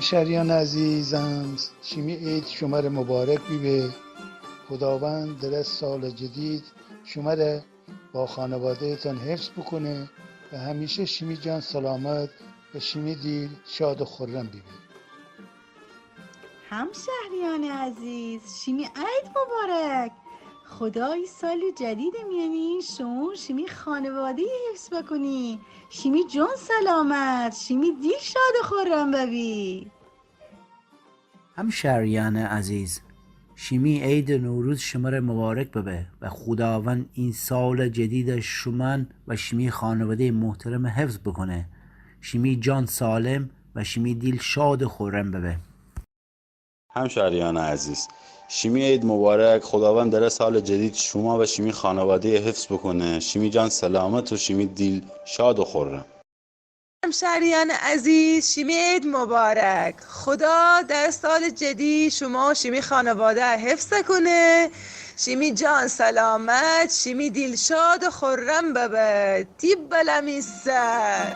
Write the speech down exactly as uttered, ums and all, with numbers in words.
همشهریأنٚ عزیزم، شیمی عید شمره مبارک بیبه. خداوند در ا سالٚ جدید شمره با خانواده‌تان حفظ بوکونه و همیشه شیمی جان سلامت و شیمی دیل شاد و خرم بیبه. همشهریأنٚ عزیز، شیمی عید مبارک. خدا ای سالٚ جدیدٚ میأنی شما و شیمی خانواده‌ی حفظ بوکونه. شیمی جان سلامت، شیمی دیل شاد و خرم ببی. همشهریأنٚ عزیز، شیمی عیدٚ نوروز شمره مبارک ببه و خداوند ای سالٚ جدیدٚ شومأن و شیمی خانواده‌ی محترم حفظ بوکونه. شیمی جان سالم و شیمی دیل شاد و خرم ببه. همشهریأنٚ عزیز، شیمی عید مبارک. خداوند در ا سالٚ جدید شما و شیمی خانواده‌ی حفظ بوکونه. شیمی جان سلامت و شیمی دیل شاد و خرم. همشهریأنٚ عزیز، شیمی عید مبارک. خدا در ا سالٚ جدید شما و شیمی خانواده‌یَ حفظ کونه. شیمی جان سلامت، شیمی دیل شاد و خرم ببه. تی بلا می سر.